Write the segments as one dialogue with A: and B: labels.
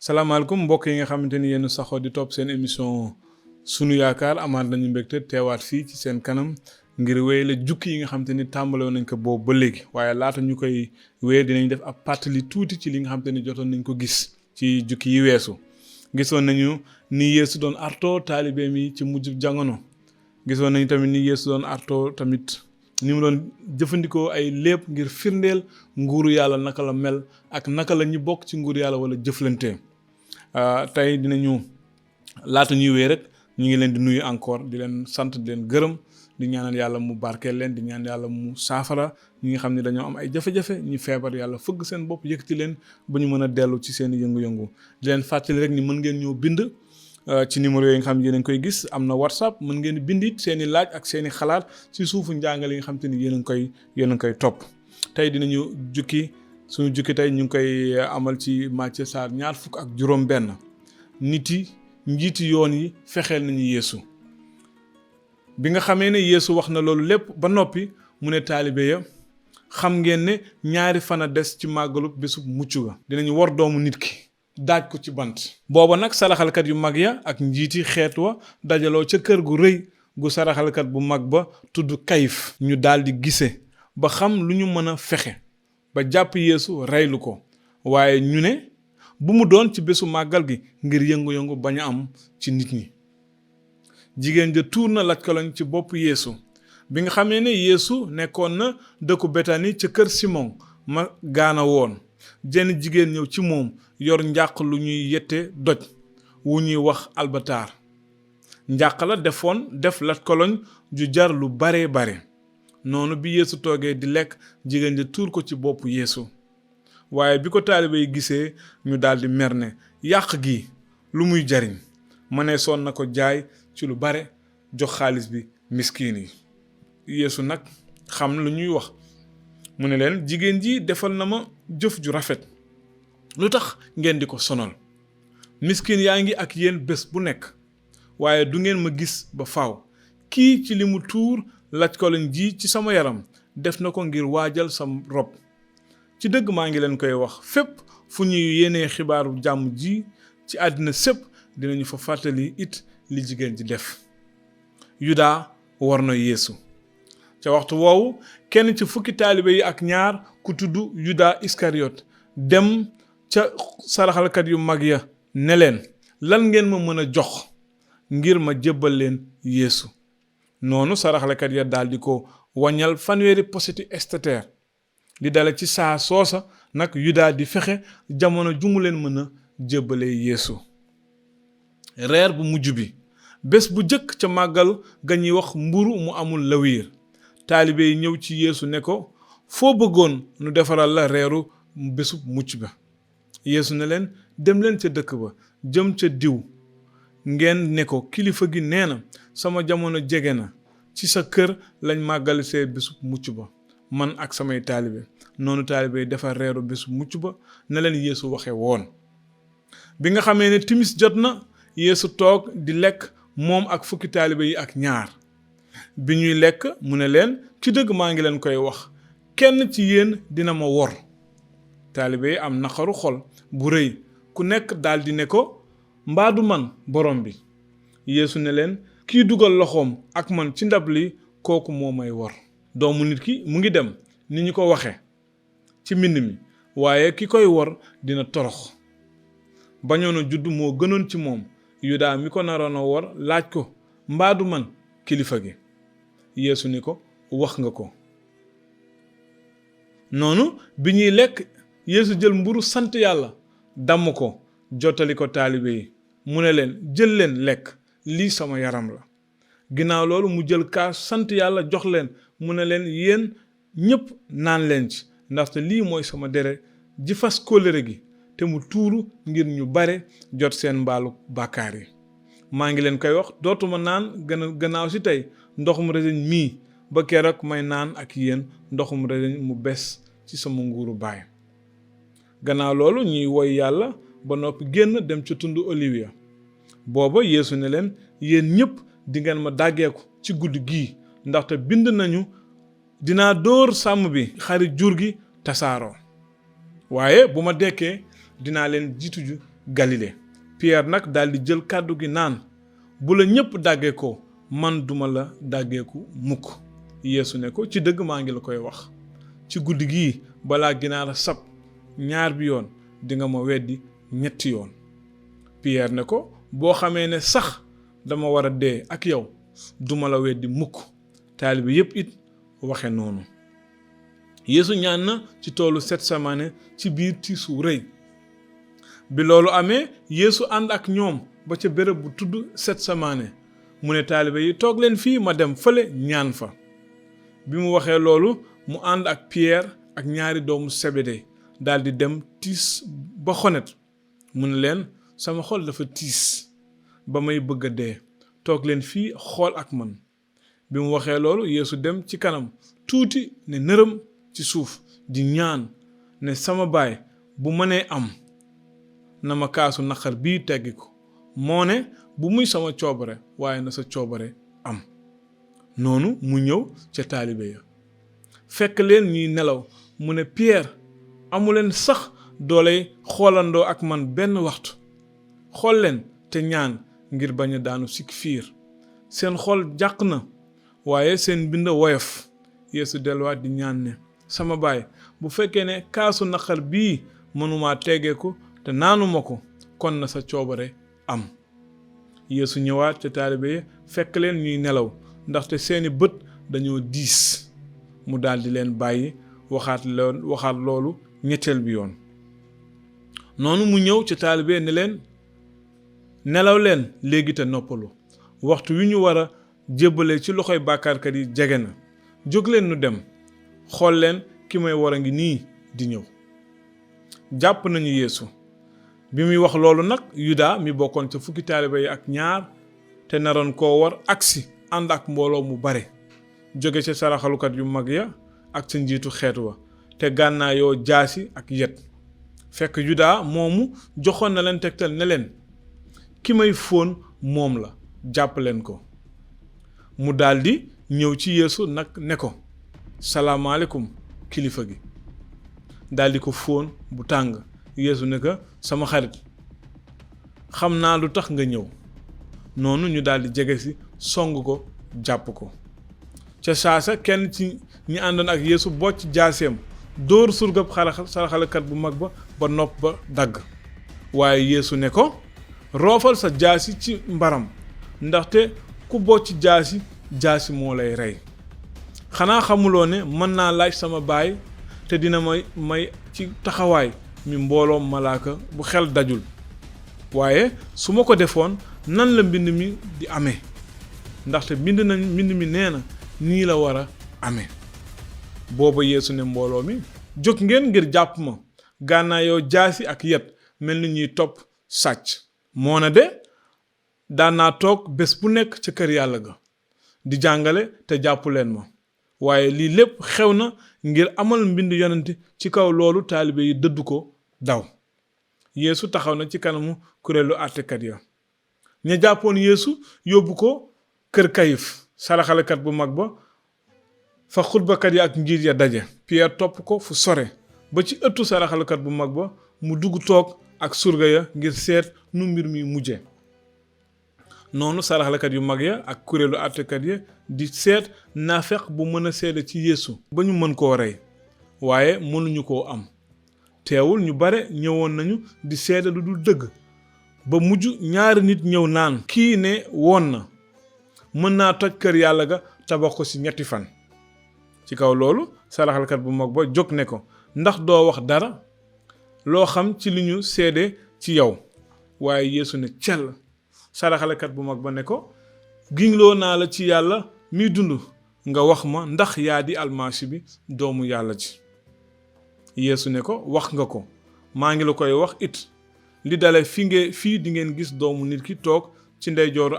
A: salaamaaleykum mbokk yi nga xamante ni yéen saxoo di topp seen émission sunu yaakaar amaat nañu mbégte teewaat fii ci seen kanam ngir wéyale jukki yi nga xamante ni tàmbale nañ ko boobu ba léegi waaye laata ñu koy wéy dinañ def ab pàttali tuuti ci li nga xamante ni jotoon nañ ko gis ci jukki yi weesu. gisoon nañu ni Yeesu doon artoo taalibe mi ci mujj jamono gisoon nañu tamit ni Yeesu doon artoo tamit ni mu doon jëfandikoo ay léeb ngir firndeel nguuru yàlla naka la mel ak naka la ñu bokk ci nguuru yàlla wala jëflante. tey dinañu laata ñuy wéy rek ñu ngi leen di nuyu encore di leen sant di leen gërëm di ñaanal yàlla mu barkeel leen di ñaan yàlla mu saafara ñi nga xam ne dañoo am ay jafe-jafe ñu feebar yàlla fëgg seen bopp yëkkati leen ba ñu mën a dellu ci seen yëngu-yëngu di leen fàttali rek ni mën ngeen ñëw bind ci numéro yooyu nga xam ne yéen a ngi koy gis am na WhatsApp mën ngeen bind it seen i laaj ak seen i xalaat ci suufu njàngale yi nga xam te ni yéen a ngi koy topp tey dinañu suñu jukki tey ñu ngi koy amal ci Matthieu saar 25 njiiti yoon yi fexeel nañu Yeesu bi nga xamee ne Yeesu wax na loolu lépp ba noppi mu ne taalibe ya xam ngeen ne ñaari fan a des ci màggalu bésub mucc ga dinañu war doomu nit ki daaj ko ci bant booba nag saraxalkat yu mag ya ak njiiti xeet wa dajaloo ca kër gu rëy gu saraxalkat bu mag ba tudd Kayif ñu daldi gise ba xam lu ñu mën a fexe ba jàpp Yeesu reylu ko waaye ñu ne bu mu doon ci bésu màggal gi ngir yëngu-yëngu bañ a am ci nit ñi jigéen ja tuur na laj koloñ ci bopp Yeesu bi nga xamee ne Yeesu nekkoon na dëkku Betani ca kër Simon ma gaana woon jenn jigéen ñëw ci moom yor njàq lu ñuy yette doj wu ñuy wax albataar njàq la def laj koloñ ju jar lu bare noonu bi Yeesu toogee di lekk jigéen ja tuur ko ci bopp Yeesu waaye bi ko taalibe yi gisee ñu daldi mer ne yàq gi lu muy jariñ mënee soon na ko jaay ci lu bare jox xaalis bi miskiin yi Yeesu nag xam lu ñuy wax mu ne leen jigéen ji defal na ma jëf ju rafet lu tax ngeen di ko sonal miskiin yaa ngi ak yéen bés bu nekk waaye du ngeen ma gis ba faaw kii ci li mu tuur laj koloñ ji ci sama yaram def na ko ngir waajal sam rob ci dëgg maa ngi leen koy wax fépp fu ñuy yéenee xibaaru jàmm ji ci àddina sépp dinañu fa fàttali it li jigéen ji def Yuda war na Yeesu ca waxtu woowu kenn ci fukki taalibe yi ak ñaar ku tudd Yuda Iskariot dem ca saraxalkat yu mag ya ne leen lan ngeen ma mën a jox ngir ma jébbal leen Yeesu noonu saraxalkat ya daldi ko waññal 100 poseti estater di dale ci saa soosa nag Yuda di fexe jamono ju mu leen mën a jébbalee Yeesu reer bu mujj bi bés bu jëkk ca màggal ga ñuy wax mburu mu amul lawiir taalibe yi ñëw ci Yeesu ne ko foo bëggoon nu defaral la reeru bésub mucc ba Yeesu ne leen dem leen ca dëkk ba jëm ca diw ngeen ne ko kilifa gi nee na sama jamono jege na ci sa kër lañ màggalisee bésub mucc ba man ak samay taalibe noonu taalibe yi defar reeru bésub mucc ba ne leen Yeesu waxe woon bi nga xamee ne timis jot na Yeesu toog di lekk moom ak fukki taalibe yi ak ñaar bi ñuy lekk mu ne leen ci dëgg maa ngi leen koy wax kenn ci yéen dina ma wor taalibe yi am naqaru xol bu rëy ku nekk daldi ne ko mbaadu man borom bi Yeesu ne leen kii dugal loxoom ak man ci ndab li kooku moo may wor doomu nit ki mu ngi dem ni ñu ko waxe ci mbind mi waaye ki koy wor dina torox bañoon a judd moo gënoon ci moom Yuda mi ko naroon a wor laaj ko mbaadu man kilifa gi Yeesu ni ko wax nga ko noonu bi ñuy lekk Yeesu jël mburu sant yàlla damm ko jottali ko taalibe yi mu ne leen jël leen lekk lii sama yaram la ginnaaw loolu mu jël kaas sant yàlla jox leen mu ne leen yéen ñépp naan leen ci ndaxte lii mooy sama deret ji fas kóllëre gi te mu tuuru ngir ñu bare jot seen mbaalu bàkkaar yi maa ngi leen koy wax dootuma naan gannaaw si tey ndoxum reseñ mii ba keroog may naan ak yéen ndoxum reseñ mu bes ci sama nguuru baay gannaaw loolu ñuy woy yàlla ba noppi génn dem ca tund Olivier booba Yeesu ne leen yéen ñépp di ngeen ma dàggeeku ci guddi gii ndaxte bind nañu dinaa dóor sàmm bi xari jur gi tasaaroo waaye bu ma dekkee dinaa leen jiitu ju Galilée. Pierre nag daal di jël kàddu gi naan bu la ñëpp dàggee ko man duma la dàggeeku mukk. Yeesu ne ko ci dëgg maa ngi la koy wax ci guddi gii balaa ginaar a sab ñaar bi yoon dinga ma weddi ñetti yoon. Pierre ne ko boo xamee ne sax dama war a dee ak yow duma la weddi mukk. taalibe yépp it waxe noonu. Yeesu ñaan na ci toolu Getsemane ci biir tiis wu rëy. bi loolu amee Yeesu ànd ak ñoom ba ca béréb bu tudd Getsemane mu ne taalibe yi toog leen fii ma dem fële ñaan fa. bi mu waxee loolu mu ànd ak Pierre ak ñaari doomu Sebede daldi dem tiis ba xonet mu ne leen sama xol dafa tiis ba may bëgg a dee toog leen fii xool ak man. bi mu waxee loolu Yeesu dem ci kanam tuuti ne nërëm ci suuf di ñaan ne sama baay bu mënee am na ma kaasu naqar bii teggi ko moo ne bu muy sama coobare waaye na sa coobare am. noonu mu ñëw ca taalibe ya fekk leen ñuy nelaw mu ne Pierre amuleen sax dooley xoolandoo ak man benn waxtu. xool leen te ñaan ngir bañ a daanu sik fiir seen xol jàq na waaye seen bind woyof. Yeesu delluwaat di ñaan ne sama baay bu fekkee ne kaasu naqar bii mënumaa teggeeku te naanuma ko kon na sa coobare am. Yeesu ñëwaat ca taalibe ya fekk leen ñuy nelaw ndaxte seeni bët dañoo diis mu daldi leen bàyyi waxaat loolu ñetteel bi yoon. noonu mu ñëw ca taalibe ne leen nelaw leen léegi te noppalu waxtu wi ñu war a jébbale ci loxoy bàkkaarkat yi jege na jóg leen nu dem xool leen ki may war a ngi nii di ñëw. jàpp nañu Yeesu. bi muy wax loolu nag Yuda mi bokkoon ca fukki taalibe yi ak ñaar te naroon koo war agsi ànd ak mbooloo mu bare jóge ca saraxalukat yu mag ya ak ca njiitu xeet wa te gànnaayoo jaasi ak yet. fekk Yuda moomu joxoon na leen tegtal ne leen ki may fóon moom la jàpp leen ko. mu daldi ñëw ci Yeesu nag ne ko salaamaaleykum kilifa gi daldi ko fóon bu tàng. Yeesu ne ko sama xarit xam naa lu tax nga ñëw. noonu ñu daldi jege si song ko jàpp ko. ca saasa kenn ci ñi àndoon ak Yeesu bocc jaaseem dóor surgab saraxalekat bu mag ba nopp ba dagg. waaye Yeesu ne ko roofal sa jaasi ci mbaram ndaxte ku bocc jaasi moo lay rey. xanaa xamuloo ne mën naa laaj sama baay te dina may ci taxawaay mi mbooloom malaaka bu xel dajul. waaye su ma ko defoon nan la mbind mi di amee ndaxte mbind mi nee na nii la war a amee. booba Yeesu ne mbooloo mi jóg ngeen ngir jàpp ma gànnaayoo jaasi ak yet mel ni ñuy topp sàcc. moo na de daan naa toog bés bu nekk ca kër yàlla ga di jàngale te jàppu leen ma waaye lii lépp xew na ngir amal mbind yonent ci kaw loolu taalibe yi dëdd ko daw. Yeesu taxaw na ci kanamu kuréelu àttekat ya. ña jàppoon Yeesu yóbbu ko kër Kayif saraxalekat bu mag ba fa xutbakat yi ak njiit ya daje. Pierre topp ko fu sore ba ci ëttu saraxalekat bu mag ba mu dugg toog ak surga ya ngir seet nu mbir mi mujje. noonu saraxalekat yu mag ya ak kuréelu àttekat ya di seet naafeq bu mën a seede ci Yeesu ba ñu mën koo rey waaye mënuñu koo am. teewul ñu bare ñëwoon nañu di seede lu dul dëgg ba mujj ñaari nit ñëw naan kii ne woon na mën naa toj kër yàlla ga tabax ko ci 3 fan. ci kaw loolu saraxalekat bu mag ba jóg ne ko ndax doo wax dara loo xam ci li ñu seede ci yow. waaye Yeesu ne cell. saraxalekat bu mag ba ne ko giñloo naa la ci yàlla miy dund nga wax ma ndax yaa di almasi bi doomu yàlla ji. Yeesu ne ko wax nga ko maa ngi la koy wax it li dale fii di ngeen gis doomu nit ki toog ci ndeyjooru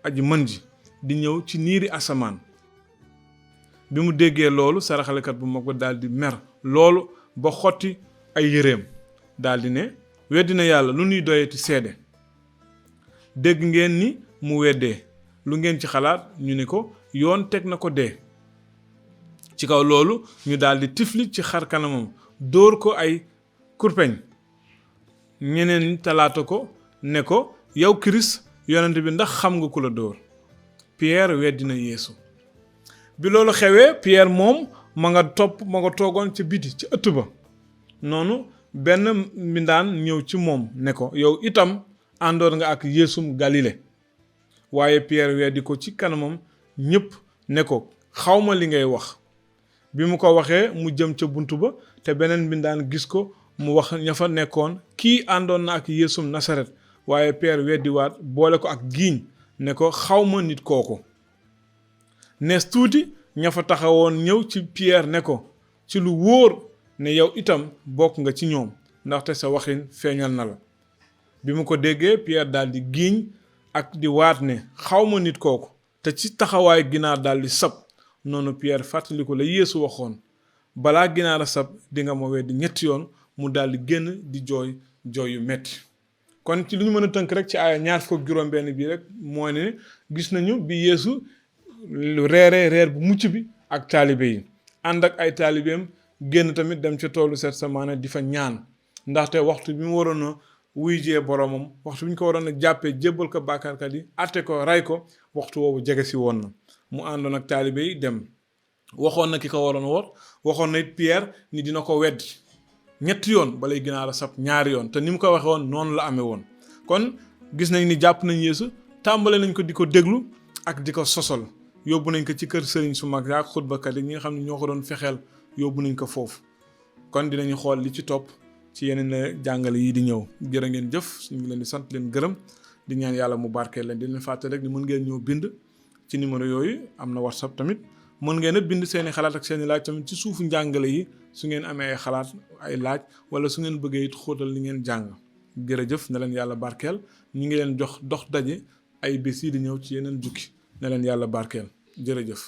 A: aji mën ji di ñëw ci niiri asamaan. bi mu déggee loolu saraxalekat bu mag ba daldi mer loolu ba xotti ay yéreem daldi ne weddi na yàlla lu ñuy doyati seede. dégg ngeen ni mu weddee lu ngeen ci xalaat ñu ne ko yoon teg na ko dee. ci kaw loolu ñu daldi tifli ci xar kanamam dóor ko ay kurpeñ ñeneen ñi talaata ko ne ko yow Christ yonent bi ndax xam nga ku la dóor Pierre weddi na Yeesu bi loolu xewee Pierre moom ma nga toogoon ca biti ci ëtt ba noonu benn mbindaan ñëw ci moom ne ko yow itam àndoon nga ak Yeesum Galile waaye Pierre weddi ko ci kanamam ñépp ne ko xawma li ngay wax bi mu ko waxee mu jëm ca bunt ba te beneen mbindaan gis ko mu wax ña fa nekkoon kii àndoon na ak Yeesum Nasaret waaye Pierre weddiwaat boole ko ak giiñ ne ko xawma nit kooku nees tuuti ña fa taxawoon ñëw ci Pierre ne ko ci lu wóor ne yow itam bokk nga ci ñoom ndaxte sa waxin feeñal na la bi mu ko déggee Pierre daal di giiñ ak di waat ne xawma nit kooku te ci taxawaay ginaar daal di sab noonu Pierre fàttaliku la Yeesu waxoon balaa ginaar a sab di nga ma weddi ñetti yoon mu daal di génn di jooy yu metti kon ci lu ñu mën a tënk rek ci aaya 26 bi rek mooy ne gis nañu bi Yeesu reer bu mucc bi ak taalibe yi ànd ak ay taalibeem génn tamit dem ca toolu Setsemane di fa ñaan ndaxte waxtu bi mu waroon a wuy jee boromam waxtu bi ñu ko waroon a jàppee jébbal ko bàkkaarkat yi atte ko ray ko waxtu woowu jege si woon na mu àndoon ak taalibe yi dem waxoon na ki ko waroon wor waxoon na it Pierre ni dina ko weddi ñetti yoon balay ginaar a sab ñaari yoon te ni mu ko waxee woon noonu la amee woon kon gis nañ ni jàpp nañ Yeesu tàmbale nañ ko di ko déglu ak di ko sosol yóbbu nañ ko ci kër sëriñ su mag ak xutbakat yi ñi nga xam ne ñoo ko doon fexeel yóbbu nañ ko foofu kon dinañu xool li ci topp ci yeneen jàngale yi di ñëw jërë ngeen jëf ñu ngi leen di sant leen gërëm di ñaan yàlla mu barkeel leen di leen fàtte rek ni mën ngeen ñëw bind ci numéro yooyu am na WhatsApp tamit mën ngeen a bind seeni xalaat ak seeni laaj tamit ci suufu njàngale yi su ngeen amee ay xalaat ay laaj wala su ngeen bëggee it xóotal li ngeen jàng jërëjëf na leen yàlla barkeel ñu ngi leen jox dox daje ay bés yi di ñëw ci yeneen jukki na leen yàlla barkeel jërëjëf